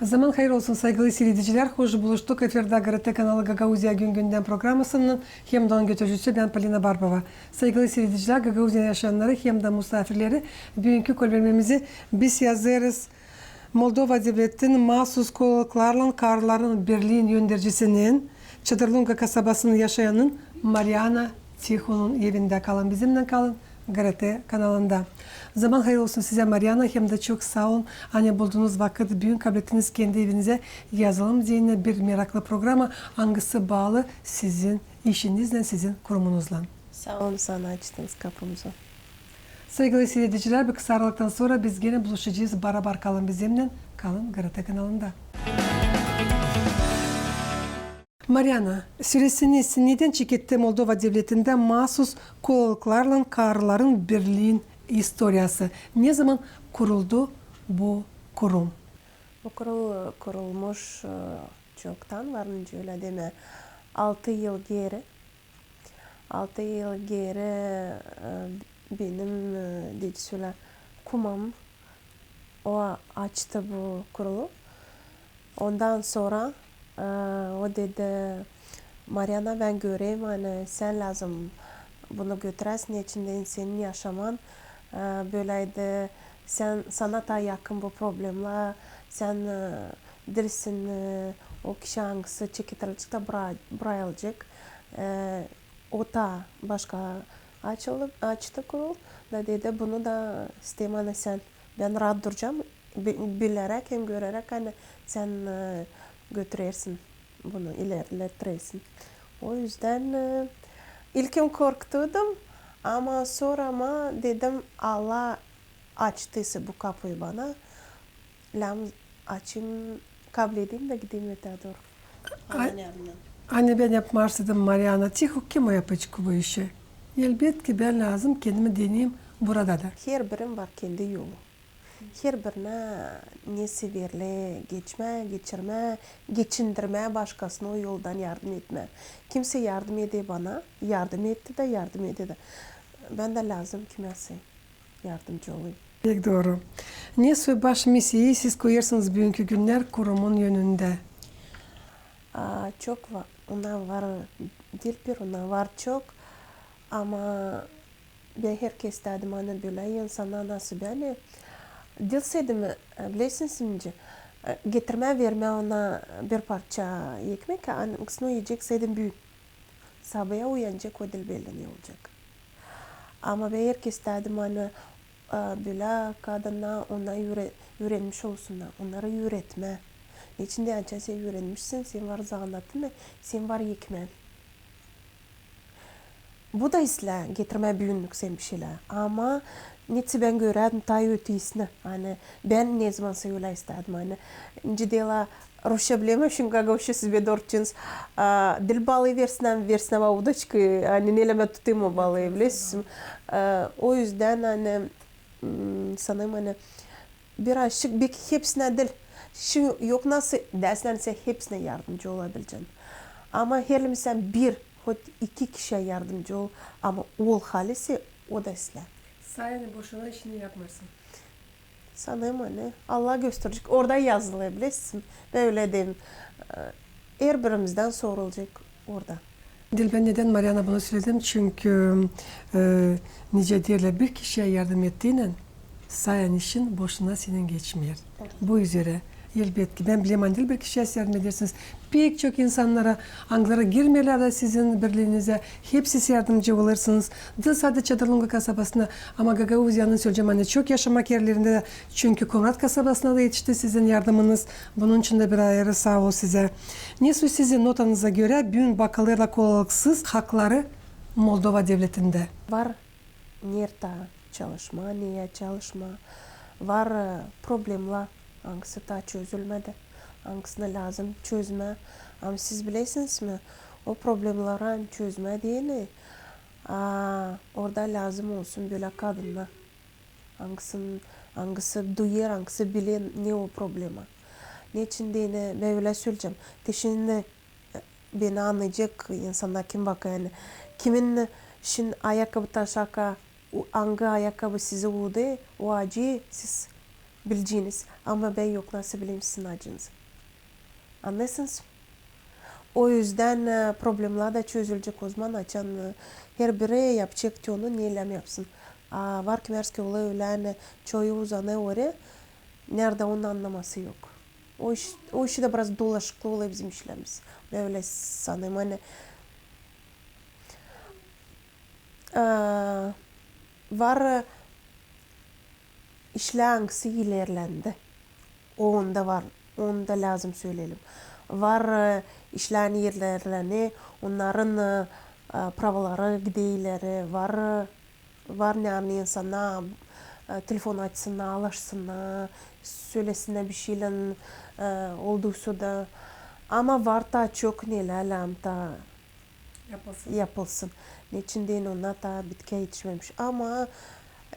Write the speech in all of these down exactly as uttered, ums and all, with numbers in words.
Zaman hayır olsun, saygılı siiredicilär. Hoş buluştuk. Efirdä GRT kanalı Gagauziya gün-gündän programasının hem dä onun götürücüsü bän, Polina Barbova. Saygılı siiredicilär, Gagauziyanın yaşayannarı hem dä musaafirleri, büünkü kolbermämizi biz yazêrız Moldova devletin Maasuz kolalıklarlan kaarların birliin öndercisinin, Çadırlunga kasabasının yaşayanın Mariana Tihonun evindä. Kalın bizimnän, kalın GRT kanalında. Zaman hayır olsun sizä, Mariana, hem dä çok saa olun, ani buldunuz vakıt, büün kablettiniz kendi evinizä yazılım deyni bir meraklı programa, angısı baalı sizin işiniznän, sizin kurumunuzlan. Saa olun, sän açtınız kapımızı. Saygılı siiredicilär, bir kısa aralıktan sora biz genä buluşacez barabar. Kalın bizimnän, kalın GRT kanalında. Mariana, söleseniz, nedän çeketti Moldova devletindä Maasuz kolalıklarlan kaarların birliin istoriyası? Ne zaman kuruldu bu kurum? Bu kurul kurulmuş, e, çoktan var, nicä ölä demää, altı yıl geeri. Altı yıl geeri, e, benim, e, deyecez ölä, kumam, o açtı bu kurulu. Ondan sora, e, o dedi: Mariana, bän görerim, ani sän lääzım bunu götüräsin, neçin deyni senin yaşaman, e, böläydi, sän, sana taa yakın bu problemlär, sän, e, diilsin, e, o kişi, angısı çeketilecek da bra-, brayılacek. E, o taa başka açıldı, açtı kurul da dedi, bunu da isteerim, ani sän, bän raat duracam, bi-, bileräk hem göreräk, ani sän, e, götürersin bunu, ilerletersin. O üzdän, e, ilkin korktum, ama sora ama dedim, Allah açtıysa bu kapuyu bana, lääzım açayım, kabledeyim da gideyim ötää dooru. Ani bän yapmarsaydım, Mariana Tiho, kim o yapacek bu işi? Elbetki, bän lääzım kendimi deneyim burada da. Herbirinin var kendi yolu. Herbirinä nesä veriler, geçmää, geçirmää, geçindirmää başkasını, o yoldan yardım etmää. Kimsä yardım eder bana, yardım etti da, yardım eder da. Bän dä lääzım kimäsä yardımcı olayım. Pek dooru. Nesoy baş misiyayı siz koyêrsınız büünkü günnär kurumun önündä? A, çok va-, onnar var, diil bir, onnar var çok. Ama bän herkerä istedim, ani bölä insannar nasıl bän, e, diil istedim, e, bilersiniz, nicä, e, getirmää, vermää ona bir parça ekmek, angısını o iyecek istedim büün. Sabaya uyanacek, o diil belli ne olacek. Ama bän herkerä istedim, ani, e, bölä kadınnar, onnar üüre-, üürenmiş olsunnar, onnarı üüretmää. Neçin deyni, açan sän üürenmişsin, senin var zanaatın, senin var ekmän. Bu da islää getirmää büünnük sän bir şeylär. Ama neçin bän görärdin taa ötesinä. Ani bän nezamansa ölä istedim. Ani nicä deyni, rusça bilemää, şindi gagauzça siz bän dooru deyeceniz. A, diil baalı versinär, versinär bana udoçka, ani nelemää tutayım o baalı, bilersiniz. A, o üzdän, ani, m, sanêrım, ani birazçık, beki hepsinä diil. Şindi yok nasıl deersän, sän hepsinä yardımcı olabilecän. Ama herliim sän bir, hot iki kişiyä yardımcı ol, ama ol halizdän o da islää. Sä ani boşuna işini yapmêêrsın. Sanêrım, ani Allah gösterecek. Orada yazılı, bilersiniz. Bän ölä deyim. E, herbirimizdän sorulacek orada. Diil bän nedän, Mariana, bunu söledim, çünkü, e, nicä deerlär, bir kişiyä yardım ettiynän, sä ani işin boşuna senin geçmeer. Bu üzerä, elbetki, bän bilerim, ani diil bir kişiyä siz yardım edersiniz. Pek çok insannara, angıları girmeerlär dä sizin birliinizä, hepsisä yardımcı olêrsınız. Diil sade Çadırlunga kasabasına, ama Gagauziyanın, söleyecäm, ani çok yaşamak erlerindä dä, çünkü Komrat kasabasına da etişti sizin yardımınız. Bunun için dä bir ayırı saa ol sizä. Nesoy sizin notanıza görä, büün bakılêrlar kolalıksız hakları Moldova devletindä? Var neredä çalışmaa, neyä çalışmaa. Var, e, problemlär, angısı taa çözülmedi, angısını lääzım çözmää. Ama siz bilersiniz mi, o problemleri çözmää deyni, a, orada lääzım olsun bölä kadınnar. Angısın-, angısı duyêr, angısı biler, ne o problema. Neçin deyni, bän ölä söleyecäm. Te şindi, e, beni annayacek insannar, kim bakêr, ani kimin şindi ayakkabı taşarka, u-, angı ayakkabı sizi uudêr, o acıyı siz bileceniz. Ama bän yok nasıl bileyim sizin acınızı. Annêêrsınız? O üzdän, e, problemä dä çözülecek ozaman, açan, e, herbiri yapacek te onu, ne lääzım yapsın. A var kimär ki olêr ölä, ani çoyu uzanêr oraya, neredä onun annaması yok. O iş, o işi dä biraz dolaşıklı olêr bizim işlerimiz. Bän ölä sanêrım, ani, e, var, e, işlär, angısı ilerlendi. O onda var, onu da lääzım söleyelim. Var, e, işlär ilerlenêr, onnarın, e, e, pravaları gidär ileri, var, e, var, ani insannar, e, telefon açsınnar, alaşsınnar, sölesinnär bişeylän, e, olduysa da. Ama var taa çok nelär lääzım taa yapılsın. Yapılsın. Neçin deyni, onnar taa bitkiyä etişmemiş. Ama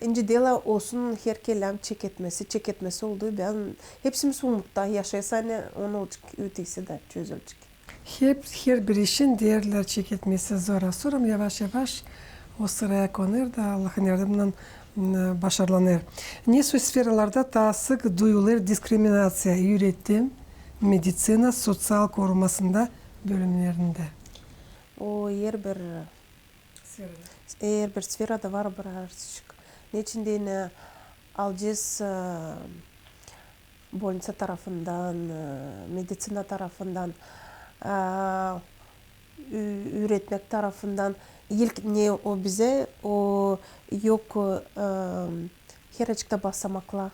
nicä dä olsun, herkerä lääzım çeketmesi, çeketmesi oldu. Bän hepsimiz umutta yaşêêrız, ani onu olacek, ötesi dä çözülecek. Hep, herbir işin deerlär çeketmesi zora. Sora yavaş-yavaş o sıraya konêr da Allahın yardımınnan, m, başarılanêr. Ne sferalarda taa sık duyulêr diskriminaţiya? Üüretim, meditsina, soţial korumasında bölümnerindä. O herbir sferada. Herbir sferada var birazçık. Neçin deyni, alacez, e, bolniţa tarafından, e, meditsina tarafından, e, ü-, üüretmäk tarafından. İlk ne o bizä, o yok, e, herçektä basamaklar.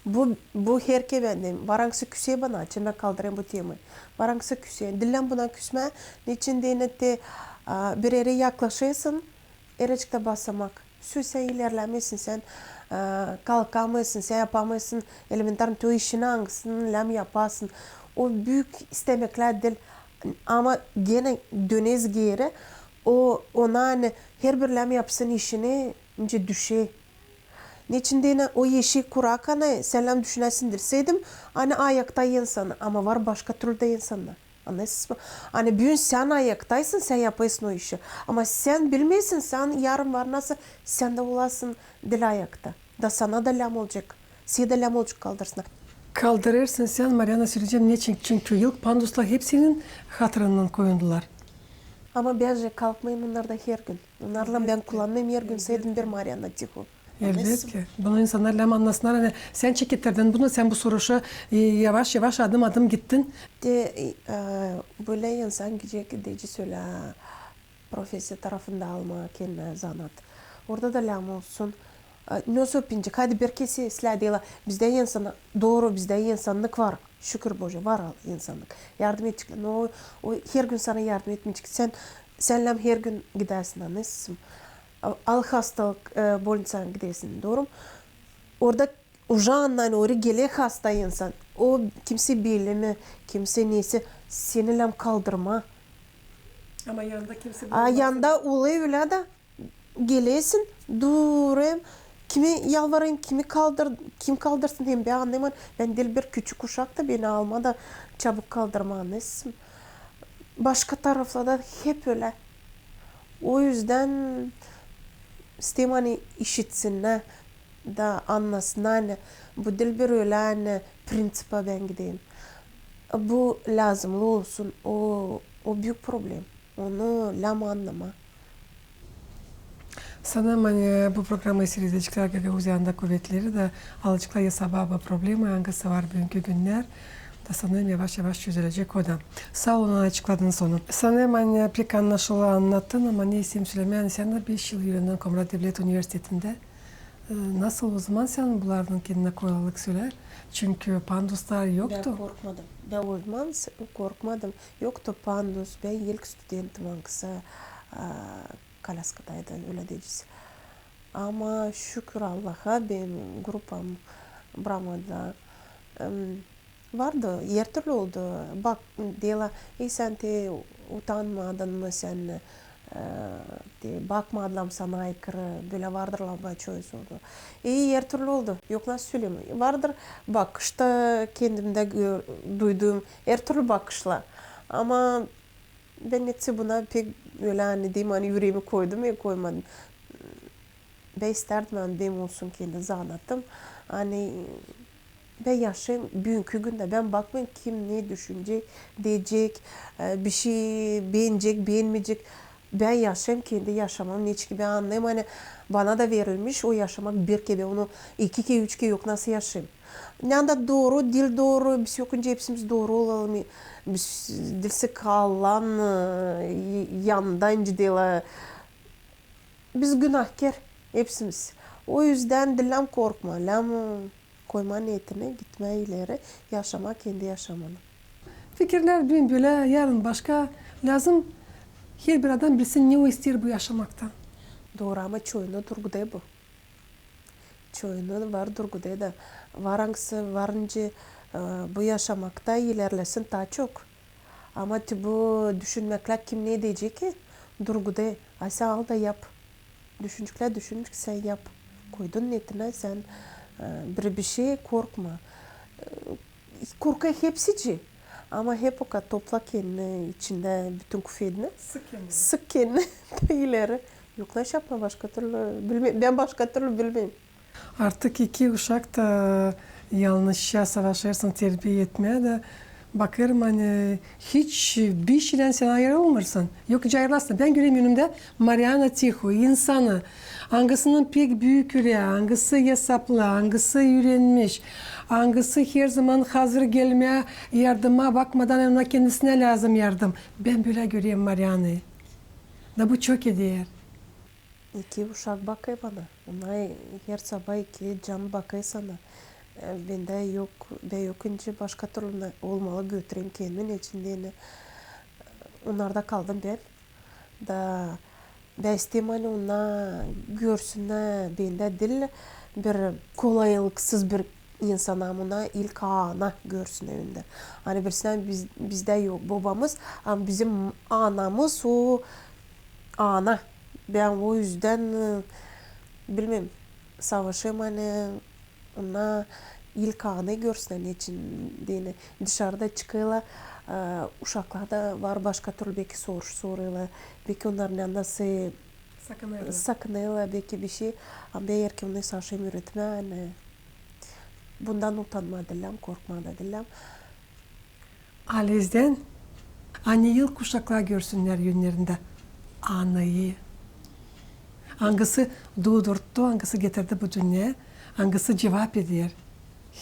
Bu, bu herkerä bän deyim. Var angısı küser bana, açan bän kaldırêrım bu temayı. Var angısı küser. Diil lääzım buna küsmää, neçin deyni te, a, bir erä yaklaşêrsın, herçektä basamak. Sän ilerlämeysin, sän, e, kalkamêêrsın, sän yapamêêrsın elementarnı te o işini, angısını lääzım yapasın. O büük istemeklär diil. Ama genä döneriz geeri, o, ona, ani herbir lääzım yapsın işini, nicä düşer. Neçin deyni, o işi kurarkan sän lääzım düşünäsin diil. Seydim, ani ayakta insan, ama var başka türlü dä insannar. Annêêrsınız mı? Ani büün sän ayaktaysın, sän yapêrsın o işi. Ama sän bilmeersin, sän yarın var nasıl, sän dä olasın diil ayakta. Da sana da lääzım olacek. Seni dä lääzım olacek kaldırsınnar. Kaldırêrsın sän, Mariana, söleyecäm, neçin? Çünkü ilk panduslar hep senin hatırından koyuldular. Ama bän dä kalkmêêrım onnardan her gün. Onnarlan bän kullanmêêrım her gün, seydim bir Mariana Tiho. Elbetki. Bunu insannar lääzım annasınnar, ani sän çeketerdin bunu, sän bu soruşa, e, yavaş-yavaş, adım-adım gittin. Te, e, bölä insan gidecek, gidecek ölä profesiya tarafında almaa kendinä zanaat. Orada da lääzım olsun. E, ne söpinecek, hadi bir kesi islää deyni, bizdä insan, dooru, bizdä insannık var. Şükür Boja, var al insannık. Yardım edecek. No, o her gün sana yardım etmeyecek. Sän, sän lääzım her gün gidäsin, annêêrsınız mı? Al, al hastalık, e, bolniţaya gidäsin, dooru mu? Orada ujaa annayın, oraya geler hasta insan. O kimsä bilimi, kimsä nesi, seni lääzım kaldırmaa. Ama yanda kimsä bulunmaz. A yanda olêr ölä dä. Gelersin, durêrım, kimi yalvarêrım, kimi kaldır-, kim kaldırsın, hem bän annêêrım, bän diil bir küçük uşak da, beni almaa da çabuk kaldırmaa, annêêrsınız mı? Başka taraflarda hep ölä. O üzdän isteerim, ani işitsinnär da annasınnar, ani bu diil bir ölä, ani prinţipä bän gideyim. Bu lääzımnı olsun, o, o büük problem. Onu lääzım annamaa. Sanêrım, ani bu programayı siiredeceklär Gagauziyanın da kuvetleri da alaceklar esaba bu problemayı, angısı var büünkü günnär. Da sanêrım, yavaş-yavaş çözülecek o da. Saa olun, açıkladınız onu. Sanêrım, ani pek annaşılan annattın, ama ne isteerim sölemää, ani sän dä beş yıl üürennin Komrat devlet universitetindä. E, nasıl ozaman sän bulardan kendinä kolaylık sölär? Çünkü panduslar yoktu. Bän korkmadım. Bän ozaman s-, korkmadım. Yoktu pandus. Bän ilk studentim, angısı, a, kolyaskadaydı, ölä deyecez. Ama şükür Allaha, benim grupam Bramada, em, vardı, er türlü oldu. Bak, deerlär, e, sän te utanmadın mı, sän, e, te bakmadılar mı sana aykırı, bölä vardırlar, bak, çoyu sordu. E, er türlü oldu. Yok, nasıl söleyim? Vardır bakışta kendimdä gör-, duyduum er türlü bakışlar. Ama bän netsä buna pek ölä, ani deyim, ani üreemi koydum ya koymadım. Bän istärdim, ani benim olsun kendi zanaatım. Ani Bän yaşêêrım büünkü gündä. Bän bakmêêrım, kim ne düşünecek, deyecek, e, bişey beenecek, beenmeyecek. Bän yaşêêrım kendi yaşamamı. Neçin ki bän annêêrım, ani bana da verilmiş o yaşamak bir kerä, onu iki kerä, üç kerä yok, nasıl yaşayım. Ani da dooru, diil dooru, biz yok nicä hepsimiz dooru olalım, biz diilsek Allahın, e, yanında nicä deyni. Biz günahkär hepsimiz. O üzdän diil lääzım korkmaa, lääzım koymaa neetini, gitmää ileri, yaşamaa kendi yaşamanı. Fikirlär büün bölä, yarın başka. Lääzım herbir adam bilsin, ne o isteer bu yaşamaktan. Dooru, ama çoyunu durgudêr bu. Çoyunu var durgudêr da. Var angısı var nicä, e, bu yaşamakta ilerlesin taa çok. Ama te bu düşünmeklär, kim ne deyecek ki, durgudêr. A sän al da yap. Düşünceklär, düşüncek, sän yap. Koydun neetini sän, e, bir, bişey korkma. E, korkêr hepsicii. Ama hep okadar topla kendini içindä, bütün kufedini. Sık kendini. Sık kendini ileri. Yok, nasıl yapmaa başka türlü, bilmeerim. Bän başka türlü bilmeerim. Artık iki uşak da yalnızça savaşêrsın terbiya etmää dä. Bakêrım, ani hiç bir şeydän sän ayırılmêêrsın. Yok nicä ayırılasın. Bän görerim önümdä Mariana Tiho, insanı, angısının pek büük ürää, angısı esaplı, angısı üürenmiş, angısı herzaman hazır gelmää yardıma, bakmadan ona kendisinä lääzım yardım. Bän bölä görerim Marianayı. Da bu çok eder. İki uşak bakêr bana. Onnar her saba iki can bakêr sana. E, bendä yok, bän yok nicä başka türlü olmalı götüreyim kendimi, neçin deyni, onnarda kaldım bän. Da bän isteerim, ani onnar görsünnär bendä diil bir kolaylıksız bir insan, ama onnar ilk ana görsünnär öndä. Ani bilsinnär, biz, bizdä yok bobamız, ama bizim anamız o ana. Bän o üzdän, e, bilmeerim, savaşêrım, ani onnar ilk anayı görsünnär, neçin deyni. Dışarıda çıkêrlar, e, uşaklar da var başka türlü beki soruş sorêrlar. Beki onnarın annası sakınêrlar. Sakınêrlar beki bişey. Ama bän erkek onu saşayım üüretmää, ani bundan utanmaa diil lääzım, korkmaa da diil lääzım. Alizdän, ani ilk uşaklar görsünnär önlerindä anayı. Angısı duudurttu, angısı getirdi bu dünneyä, angısı cuvap eder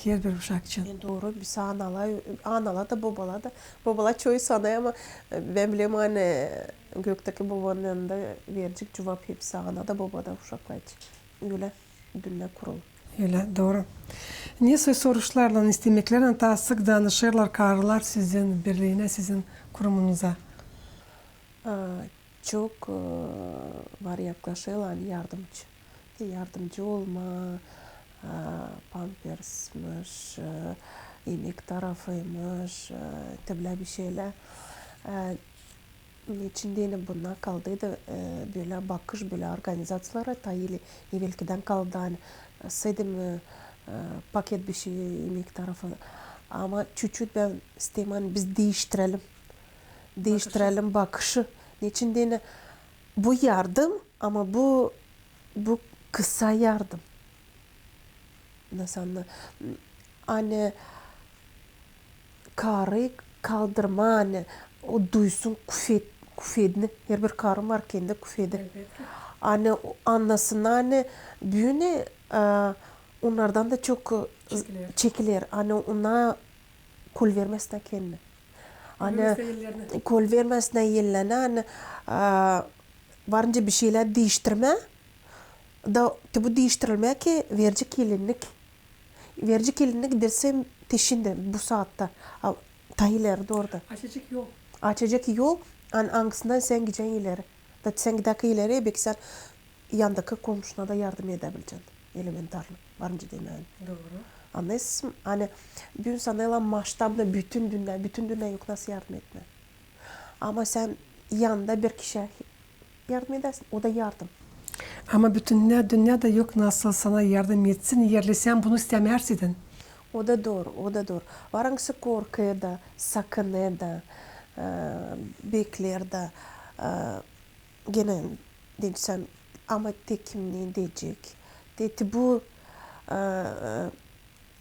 herbir uşak için. E, dooru, biz analar, analar da, bobalar da, bobalar çoyu sanêr, ama, e, bän bilerim, ani, e, göktäki bobanın yanında verecek cuvap hepsi ana da, boba da uşaklar için. Ölä dünnä kurulu. Ölä, dooru. Ne soy soruşlarlan, istemeklärlän taa sık danışêrlar karılar sizin birliinä, sizin kurumunuza? A, çok, e, var yaklaşêrlar, ani yardımcı. Te yardımcı olmaa, a, pampersmiş, e, imek tarafıymış, e, te bölä bişeylär. E, Neçin deyni, bunnar kaldıydı, e, bölä bakış, bölä organizaţiyalara, taa ilä, evelkidän kaldı, ani, e, sade, e, e, paket bişey imek tarafı. Ama çuçut bän isteerim, ani biz diiştirelim. Diiştirelim bakışı. Neçin deyni, bu yardım, ama bu, bu kısa yardım. Nasıl annaa-, ani karı kaldırmaa, ani o duysun kufet-, kufedini. Herbir karın var kendi kufedi. Elbetki. Ani o annasın, ani büün, e, onnardan da çok, e, çekiler. Çekiler. Ani ona kol vermäsin kendini. Ani kol vermäsin ellerinä. Kol vermäsin ellerinä, ani, e, var nicä bişeylär diiştirmää, da te bu diiştirilmää ki verecek elinnik. Verecek elinnik dersem te şindi, bu saatta. A, taa ileri dooru da. Açacek yol. Açacek yol, an-, angısından sän gidecän ileri. Da sän gidäkän ileri, beki sän yandakı komşuna da yardım edebilecän. Elementarno. Var nicä demää. Dooru. Annêêrsın, ani büün sanêrlar maştabno bütün dünnä, bütün dünnä yok nasıl yardım etmää. Ama sän yanda bir kişiyä yardım edersin, o da yardım. Ama bütün dünnä, dünnä dä yok nasıl sana yardım etsin, eer sän bunu istämärsin. O da dooru, o da dooru. Var angısı korkêr da, sakınêr da, e, bekleer da, e, genä deyni sän, ama te kim ne deyecek? Te, te bu, e, e,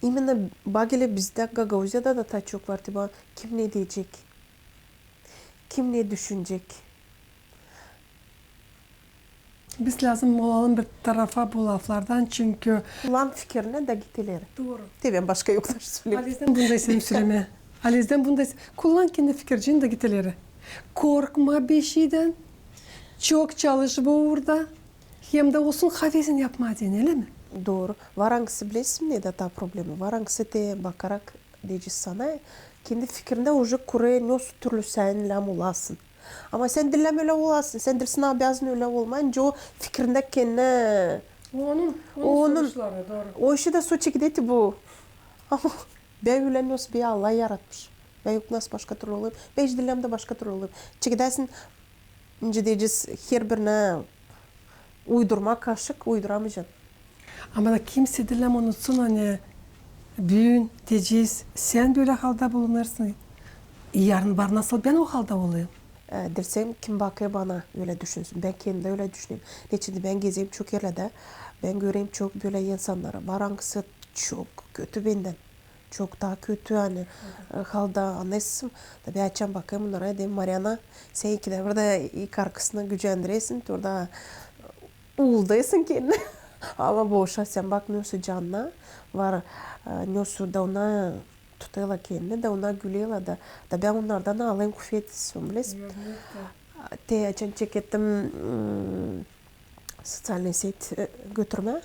İmennä bak, bizdä Gagauziyada da taa çok var, tipa, kim ne deyecek, kim ne düşünecek. Biz lääzım olalım bir tarafa bu laflardan, çünkü... Kullan fikirini da git ileri. Dooru. Te bän başka yok da söleyim. Alizdän bunu da istedim sölemää. Alizdän bunu da iste-, kullan kendi fikircini da git ileri. Korkma bir şeydän. Çok çalış bu uurda. Hem dä olsun havezin yapmaa deyni, ölä mi? Dooru. Var angısı, bilersin, ne da taa problemi. Var angısı te bakarak deyecez sana, kendi fikirindä uje kurêr, ne türlü sän lääzım olasın. Ama sän diil lääzım ölä olasın, sän diilsin obязан ölä olmaa, nicä o fikirindä kendinä... O onun, onun soruşları, dooru. O işi dä sora çekeder, te bu. Ama bän ölä, nicä beni Allah yaratmış. Bän yok nasıl başka türlü olayım. Bän hiç diil lääzım da başka türlü olayım. Çekedersin, nicä deyecez, herbirinä uydurmaa kaşık, uyduramayacan. Ama da kimsey diil lääzım unutsun, ani büün deyecez, sän bölä halda bulunêrsın, yarın var nasıl bän o halda olayım. E, diilsem, kim bakêr bana, ölä düşünsün. Bän kendim dä ölä düşünerim. Neçin dä bän gezerim çok erlerdä, bän görerim çok bölä insannarı. Var angısı çok kötü bendän. Çok taa kötü, ani, e, halda, annarsın. Da bän açan bakêrım onnara, deerim: Mariana, sän ikidä bir dä ilk arkasını gücendirersin, orada uldêrsın kendini. Ama boşa, sän bak, nasıl canına var, e, nasıl da ona tutêrlar kendini, da ona gülêrlar da. Da bän onnardan alêrım kufet, sän bilersin. Te açan çekettim, mm, soţialnıy set, e, götürmää,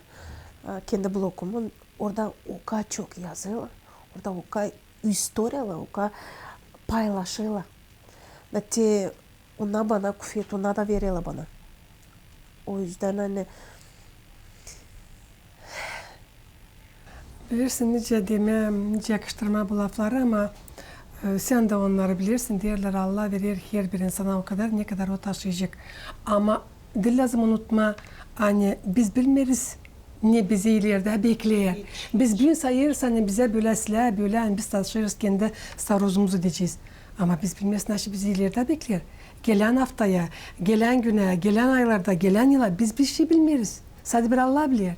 e, kendi blogumu. Orada o kadar çok yazêrlar, orada o kadar istoriyalar, o kadar paylaşêrlar. Da te ona bana kufet, ona da vererlär bana. O üzdän, ani, bilersin, nicä demää, nicä yakıştırmaa bu lafları, ama, e, sän dä onnarı bilersin, deerlär, Allah verer herbir insana o kadar, ne kadar o taşıyacek. Ama diil lääzım unutmaa, ani biz bilmeeriz, ne bizi ilerdä bekleer. Biz büün sayêrız, ani bizä bölä islää, bölä, ani biz taşıyêrız kendi soruzumuzu deyecez. Ama biz bilmeeriz, ne bizi ilerdä bekleer. Gelän aftaya, gelän günä, gelän aylarda, gelän yıla biz bir şey bilmeeriz. Sade bir Allah biler.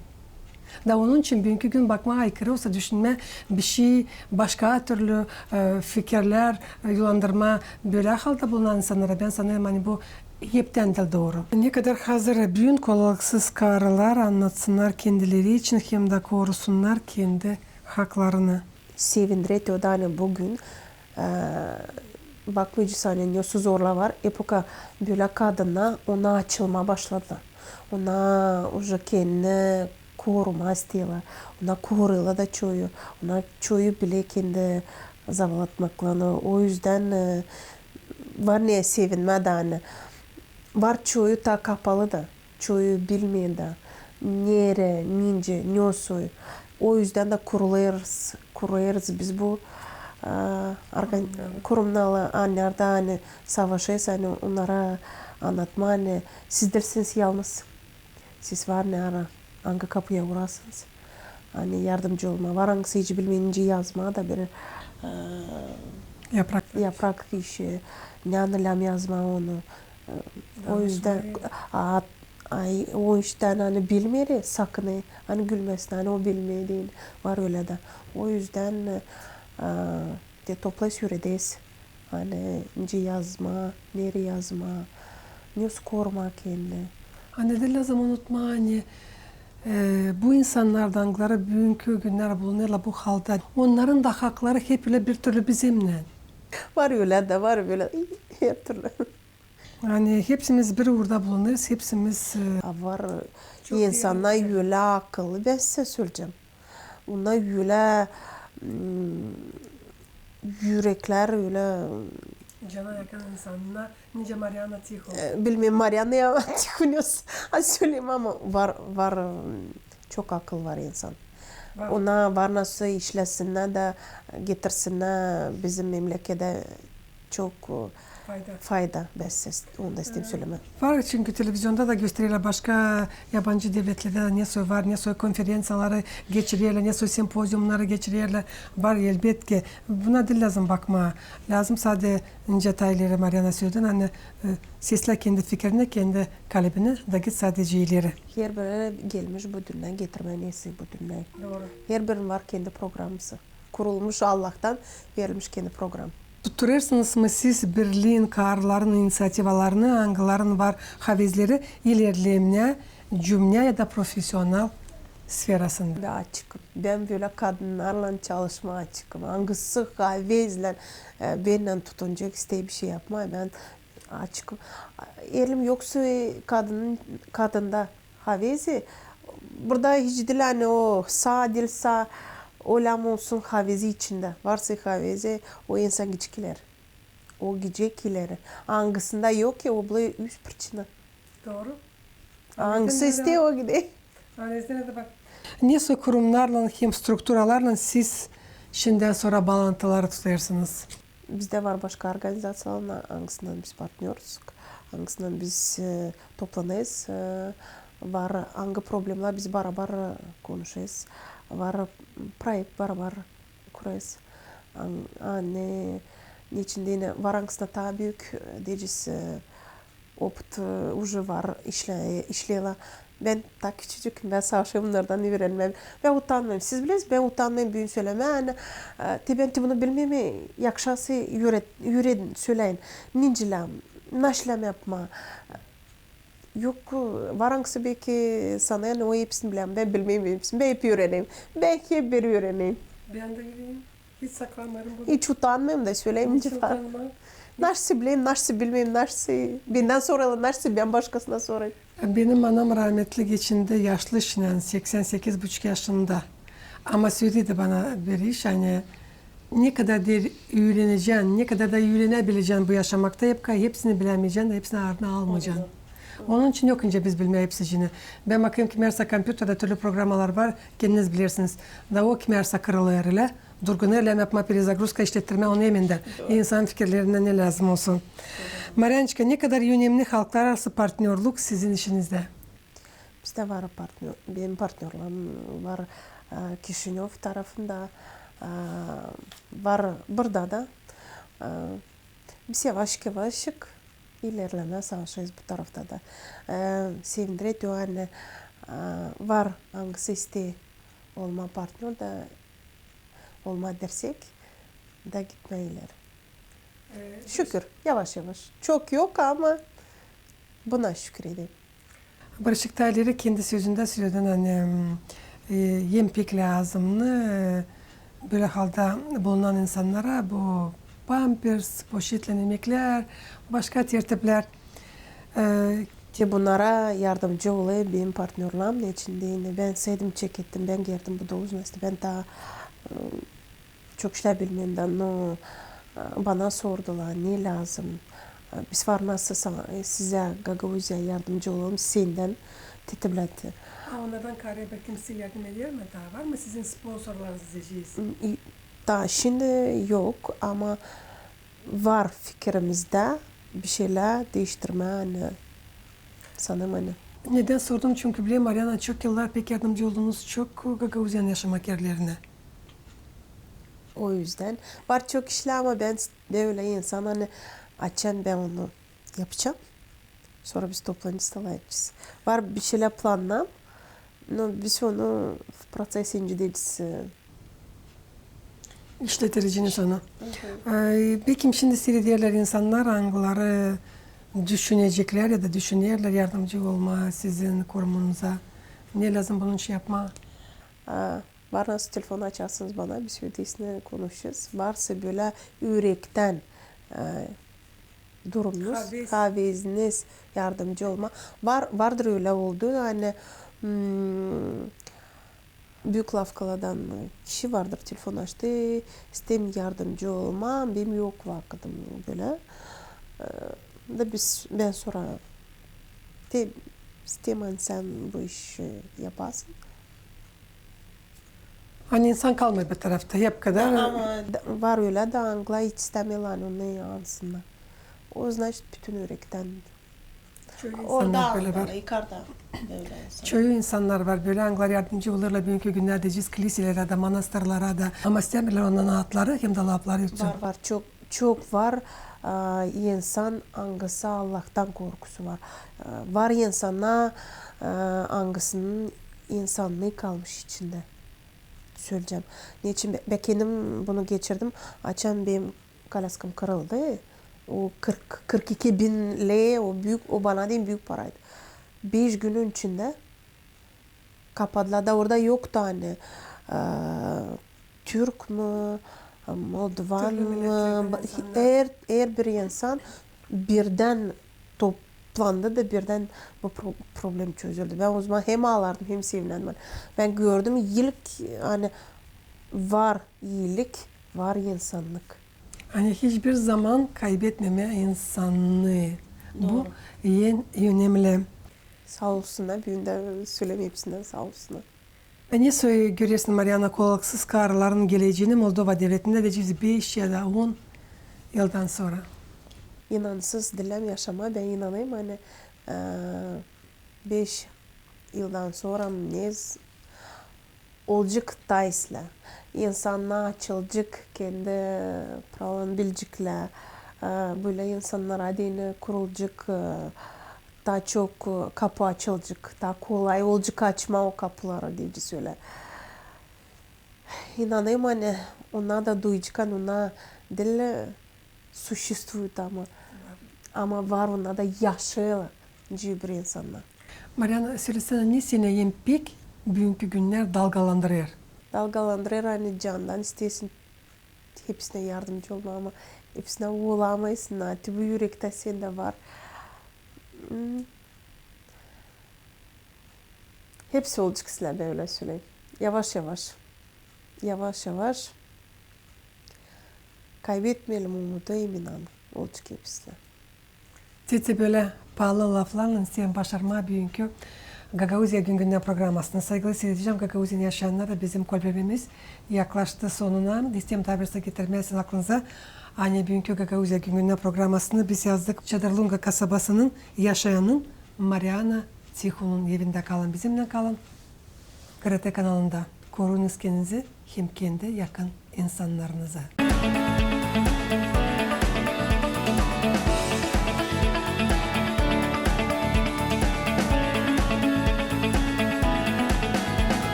Da onun için büünkü gün bakmaa aykırı olsa, düşünmää bir şey, başka türlü, e, fikirlär, e, yollandırmaa bölä halda bulunan insannara, bän sanêrım, ani bu heptän diil dooru. Ne kadar hazır büün kolaylıksız karılar annatsınnar kendileri için hem dä korusunnar kendi haklarını. Sevindirer te o da, ani büün, e, bakmayacan, ani nasıl zorluklar var, hep o kadar bölä kadınnar ona açılmaa başladılar. Ona uje kendini korumaa isteerlär. Ona korêrlar da çoyu. Ona çoyu biler kendi zavalatmaklarını. O üzdän, e, var neyä sevinmää da, ani. Var çoyu taa kapalı da. Çoyu bilmeer da, neredä, nicä, nasıl. O üzdän dä kurêrız, kurêrız biz bu, e, organ-, kurumnalı, ani orada, ani savaşêrız, ani onnara annatmaa, ani siz diilsiniz yalnız. Siz var neredä, angı kapuya uurasınız, ani yardımcı olmaa. Var angısı hiç bilmeer nicä yazmaa da bir, e, yaprak, yaprak işi, ne anıllam yazmaa onu. O üzdän, a, ay, o üzdän, ani bilmeer, sakınêr, ani gülmesin, ani o bilmeer deyni. Var ölä dä. O üzdän, e, te toplêêrız, üürederiz, ani nicä yazmaa, neredä yazmaa, nasıl korumaa kendini. Ani diil lääzım unutmaa, ani, e, bu insannardan, angıları büünkü günnär bulunêrlar bu halda, onnarın da hakları hep ölä bir türlü bizimnän. Var ölä dä, var bölä, her türlü. Ani hepsimiz bir uurda bulunêrız, hepsimiz, e, a, var insannar ölä akıllı, bän sizä söleyecäm. Onnar ölä, mm, üreklär ölä. Cana yakın insannar, nicä Mariana Tiho. E, bilmeerim, Mariana ya Tiho, ne söleyim, ama var, var, mm, çok akıl var insan. Var. Ona var nasıl işlesinnär da getirsinnär bizim memleketä çok, e, fayda. Fayda. Bän onu da isteerim sölemää. Var çünkü televizionda da göstererlär, başka yabancı devletlerdä dä nesoy var, nesoy konferenţiyaları geçirerlär, nesoy simpoziumları geçirerlär. Var, elbetki. Buna diil lääzım bakmaa. Lääzım sade incä detayları, Mariana, söledi, ani, e, seslää kendi fikirini, kendi kalbini da git sadecä ileri. Herbiri gelmiş bu dünneyä getirmää nesä bu dünneyä. Dooru. Herbirin var kendi programası. Kurulmuş, Allahtan verilmiş kendi program. Tutturêrsınız mı siz birliin kaarların iniţiativalarını, angıların var havezleri ilerlemää cümnä ya da profesional sferasında? Bän açıkım. Bän bölä kadınnarlan çalışmaa açıkım. Angısı havezlän, e, bennän tutunacek, isteer bir şey yapmaa, bän açıkım. Elim yoksa kadın, kadında havezi, burada hiç diil, ani o saa diil saa, ölä mi olsun, havezi içindä. Varsa havezi, o insan gidecek ileri. O gidecek ileri. Angısında yok ki, o bile üz prişina. Dooru. Angısı isteer, o gider. Nesoy kurumnarlan hem strukturalarlan siz şindän sora baalantıları tutêrsınız? Bizdä var başka organizaţiyalar, angısınnan biz partnörüz, angısınnan biz, e, toplanêrız, e, var angı problemalar, biz barabar, e, konuşêrız, var, m, proekt barabar kurêrız. An-, ani, neçin deyni, var angısında taa büük, e, deyecez, e, opıt, e, uje var, işlä-, işleerlär. Bän taa küçücükim, bän savaşêrım bunnardan üürenmää. Bän utannêrım. Siz bilersiniz, bän utannêrım büün sölemää, ani, e, te bän te bunu bilmeerim, yakışası üüret-, üüredin, söläyin. Nicä lääzım, naşlä yapmaa. Yok, e, var angısı beki sanêr, ani o hepsini bilerim. Bän bilmeerim hepsini, bän hep üüreneyim. Bän hep bir üüreneyim. Bän dä üüreneyim. Hiç saklamêêrım bunu. Hiç utannmêêrım da söleyim. Hiç utannmêêrım. Naşısı bileyim, naşısı bilmeerim, naşısı bendän sorêrlar, naşısı bän başkasından sorêrım. Benim anam rahmetli geçindi yaşlı işinän, seksän sekiz buçuk yaşında. Ama sölädi bana bir iş, ani ne kadar da üürenecän, ne kadar da üürenebilecän bu yaşamakta, hep, hepsini bilämeyecän, hepsini aarına almayacan. Onun için yok nicä biz bilmää hepsicini. Bän bakêrım ki, meersäsä kompyuterdä türlü programalar var, kendiniz bilersiniz. Da o ki meersäsä kırılêr ölä, durgunêr ölä, yapmaa perezagruzka, işlettirmää onu emendän. İnsan fikirlerindän ne lääzım olsun. Mariançka, ne kadar önemli halklararası partnörlük sizin işinizdä? Bizdä var partnör, benim partnörlerim var, e, Kişinöv tarafında, e, var burada da. E, biz yavaşık-yavaşık ilerlemää savaşêrız bu tarafta da. E, sevindirä, ani, e, var angısı isteer olmaa partnör da, olmaa dersek da gitmää ileri. Şükür, yavaş-yavaş. Çok yok, ama buna şükür edeyim. Barışık taa ileri kendi sözündä söledin, ani, e, hem pek lääzımnı, e, bölä halda bulunan insannara bu pampers, poşetlän imeklär, başka tertiplär. E, te bunnara yardımcı olêr benim partnörlerim, neçin deyni, bän sevdim, çekettim, bän geldim bu должность, bän taa, e, çok işlär bilmeerim da, no, e, bana sordular, ne lääzım. E, biz var nasıl sa-, e, sizä, Gagauziya, yardımcı olalım, sendän, te te bilä. A onnardan kaarä bä kimsey yardım eder mi taa? Var mı sizin sponsorlarınız, deyecez? M, i-, taa şindi yok, ama var fikirimizdä bir şeylär diiştirmää, ani, sanêrım, ani. Nedän sordum, çünkü bilerim, Mariana, çok yıllar pek yardımcı oldunuz çok Gagauziyanın yaşamak erlerinä. O üzdän. Var çok işlär, ama bän s-, bän ölä insan, ani açan bän onu yapacam, sora biz toplanacez, talay edecez. Var bir şeylär plannan, no biz onu в процессе, nicä deyecez, e, işletirceniz onu. Hı hı. Ay, bekim şindi siirederlär insannar, angıları düşüneceklär ya da düşünerlär yardımcı olmaa sizin kurumunuzda. Ne lääzım bunun için yapmaa? A, var nasıl telefon açarsınız bana, biz ötesini konuşacez. Varsa bölä ürektän, e, durumunuz, haveziniz yardımcı olmaa. Var, vardır ölä oldu, ani, m, büük lavkalardan kişi vardır, telefon açtı, isteerim yardımcı olmaa, benim yok vakıdım, bölä. E, da biz, bän sora, te, isteerim, ani sän bu işi yapasın. Ani insan kalmêêr bir tarafta, hep kadar. Ama var ölä dä, angılar hiç istämeerlär, ani onu alsınnar. O, значит, bütün ürekten. Orada angılar, yukarda bölä insan. Çoyu insannar var bölä, angılar yardımcı olêrlar büünkü günnerdä, deyecez, kiliselerdä dä, manastırlarda da. Ama istämeerlär ondan adları hem dä lafları için. Var, var, çok, çok var, a, insan, angısı Allahtan korkusu var. A, var insannar, a, angısının insannıı kalmış içindä. Söleyecäm. Neçin bä-, bän kendim bunu geçirdim. Açan benim kolyaskam kırıldı. O kırk, kırk iki bin lei, o büük, o bana deyni büük paraydı. Beş günün içindä kapadılar da orada yoktu, ani, e, türk mü, moldovan mı, herbir insan birdän toplandı da birdän bu pro-, problem çözüldü. Bän o zaman hem aalardım, hem sevinärdim. Bän gördüm, ilk, ani, var iilik, var insannık. Ani hiçbir zaman kaybetmemää insannıı. Bu en önemli. Saa olsunnar, büün dä söleerim hepsindän saa olsunnar. Ne görersin, Mariana, kolaksız karıların geleceenä Moldova devletindä, deyecez, beş ya da on yıldan sora? İnansız diil yaşamaa, bän inanêrım, ani, e, beş yıldan sora ne z-, olacek taa islää. İnsannar açılacek, kendi pravalarını bileceklär. E, bölä insannara deyni kurulacek, e, taa çok, e, kapu açılacek, taa kolay olacek açmaa o kapuları, deyecez ölä. İnanêrım, ani onnar da duyacek, ani onnar diil существуют, ama, ama var, onnar da yaşêêrlar, cıbır insannar. Mariana, sölesenä, ne seni en pek büünkü günnär dalgalandırêr? Dalgalandırêr, ani candan isteersin hepsinä yardımcı olmaa, ama hepsinä olamêêrsın, ani bu ürektä sendä var. Hmm. Hepsi olacek islää, bän ölä söleyim. Yavaş-yavaş. Yavaş-yavaş. Kaybetmeyelim umudu, emin olun. Olacek hepsi islää. Te bölä paalı laflarlan isteerim başarmaa büünkü Gagauziya gün-gündän programasını. Saygılı siiredicilerim, Gagauziyanın yaşayanları, bizim kolberimiz yaklaştı sonuna. İsteerim taa bir şey getirmää sizin aklınıza. Ani büünkü Gagauziya gün-gündän programasını biz yazdık Çadırlunga kasabasının yaşayanın Mariana Tihonun evindä. Kalın bizimnän, kalın GRT kanalında. Koruyunuz kendinizi hem kendi yakın insannarınızı.